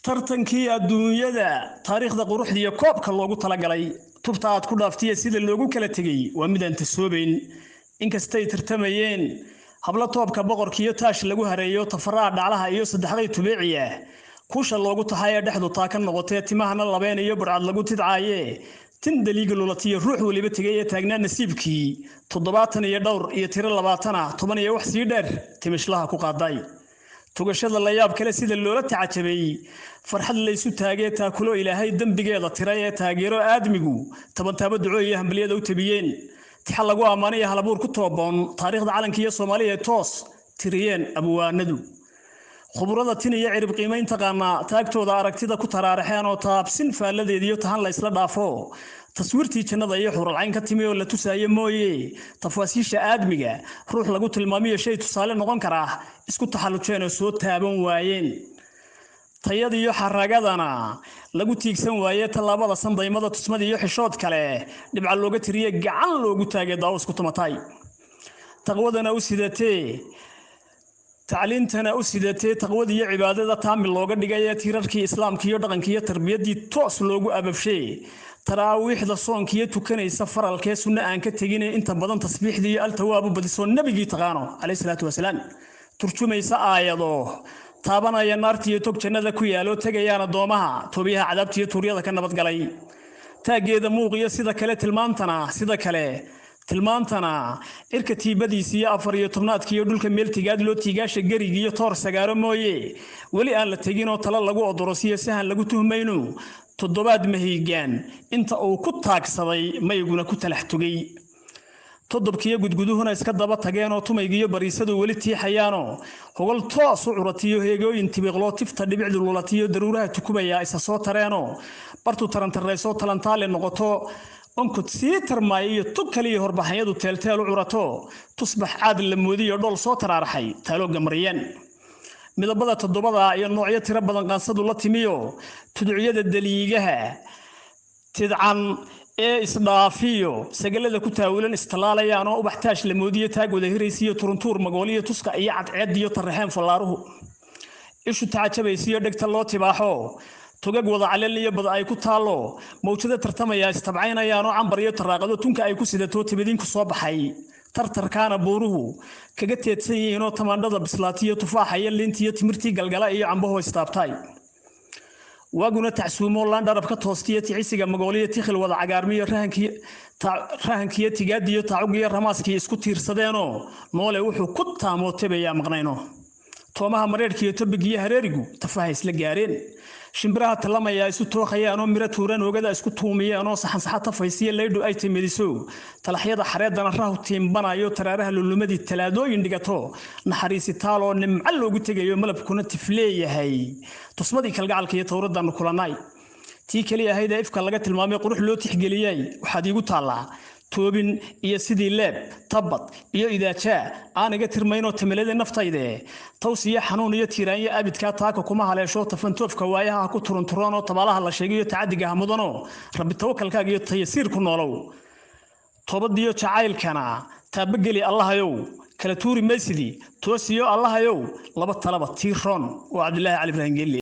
Tartankii adduunyada taariikhda quruxda iyo koobka loogu talagalay, tubta aad ku dhaaftiya sida loogu kala tegey waa midaan tasoobayn. Inkastay tartamayeen hablo toobka boqorkiiyo taash lagu hareeyo, tafaraha dhaclaha iyo saddexday tubeeciya kuusha loogu taxayee dhexdu taa ka noqotee, timahana labeen iyo burcad lagu tidcaaye, tin daliiga lulatiyo ruux weliba tegay ee taagnaa nasiibkii 70 iyo dhowr iyo tiro 20 ah, 10 iyo wax sii dheer timishlaha ku qaaday. Tugashada la yaab kale sida loola tacajabay, farxad laysu taagee, taakulo Ilaahay dembigeeda tiray ee taageero aadmigu tabantaabo duco iyo hambaliyada u tabiyeen, tixa lagu ammaanaya halabuur ku tooboon taariikhda calanka iyo Soomaaliya ee toos tiriyeen abwaanadu, khuburada tin iyo cirib qiimayn taqaanaa taagtooda aragtida ku taraaraxeen oo taabsin faalladeediyo tahan la isla dhaafo, taswiirtii jannada iyo xuralcayn ka timi oo la tusaayo mooye, tafaasiisha aadmiga ruux lagu tilmaamiyo shay tusaale noqon karaa isku taxallujeen oo soo taaban waayeen, tayada iyo xaragadana lagu tiigsan waaye, tallaabada sandaymada tusmada iyo xishood kale dhibca looga tiriye, gacan loogu taagay daawus ku tumatay, taqwadana u sidatee, tacliintana u sidatee, taqwada iyo cibaadada taamil looga dhigay ee tiirarkii islaamka iyo dhaqanka iyo tarbiyaddii toos loogu ababshee, taraawiixda soonkiiyo tukanaysa faralkee sunno aan ka tegine, inta badan tasbiixdii iyo altawaabu badisoo nebigii taqaano calayhi salaatu wasalaam, turjumaysa aayado taabanaya naartiiyo tog jannada ku yaalo, tegayaan addoomaha toobiyaha cadaabtiiyo tuuryada ka nabadgalay, taaggeeda muuqiyo sida kale tilmaantana, sida kale tilmaantana cirka tiibadiisa iyo 14aadka iyo dhulka meel tigaad loo tiigaasha gerig iyo toor sagaaro mooye weli aan la teginoo talo lagu odorosiyo sahan lagu tuhmayno, toddobaad mahiigaan inta uu ku taagsaday mayguna ku talax tugay, todobkiiyo gudguduhuna iska daba tageenoo tumaygiiyo bariisadu weli tiixayaanoo hogol toos u curatiyo heegooyin tibiqloo tifta dhibicdu lulatiyo daruuraha tukubayaa isa soo tareenoo bartu tarantarraysoo talantaale noqoto, onkod sii tarmaayo iyo tug kaliya horbaxanyadu teelteel u curato, tusbax caad la moodiyo dhool soo taraaraxay taalooga mariyeen, midabada toddobada iyo noocyo tiro badan qaansadu la timiyo, tuducyada daliigaha tidcan ee isdhaafiyo sagalada ku taawilan istallaalayaan oo ubax taash la moodiyo taag wada hiraysiyo turuntuur magooliyo tuska iyo cadceed iyo tarraxeen fallaaruhu, ishu tacajabaysiyo dhegta loo tibaaxo, togag wada caleel iyo bad ay ku taallo, mawjado tartamaya istabcaynayaan oo cambar iyo taraaqado tunka ay ku sidato tibidinku soo baxay, tartarkaana buuruhu kaga teedsan yihiin oo tamaandhada bislaatiyo tufaaxa iyo liintiyo timirtii galgala iyo cambaho istaabtaay, waaguna tacsuumo laandharab ka toostiyo ticisiga magooliyo tikhil wada cagaarmiyo rahankiyo tigaadiyo taacugiyo ramaaskii isku tiirsadeenoo noole wuxuu ku taamootabayaa maqnayno, toomaha mareerhkiiyo tobigiyo hareerigu tafaha isla gaareen, shimbiraha talamayaa isu tookhayaan oo miro tuuran oogada isku tuumiyeen oo saxansaxa tafaysiyo laydhu ay timediso, talaxyada xareedana rahu tiimbanayo, taraaraha lulumadii talaadooyin dhigato, naxariisitaaloo nimco loogu tegayo, malabkuna tifleeyahay, tusmadii kalgacalka iyo towraddaannu kulannay, tii keliya ahayd ee ifka laga tilmaamay qurux loo tixgeliyay, waxaad iigu taallaa toobin iyo sidii leeb tabad iyo idaajaa aan iga tirmaynoo tamiladii naftayde, taws iyo xanuun iyo tiiraanyo abidkaa taaka kuma haleesho, tafantoofka waayaha ku turunturoonoo tabaalaha la sheegayo tacadiga ha mudanoo, rabbi tawakalkaaga iyo tayasiir ku noolow, toobadiyo jacaylkana taabageli Allahayow, kala tuuri maysidii toosiyo Allahayow, laba talaba tii roon. Waa Cabdilaahi Cali Ibraahim Gelli.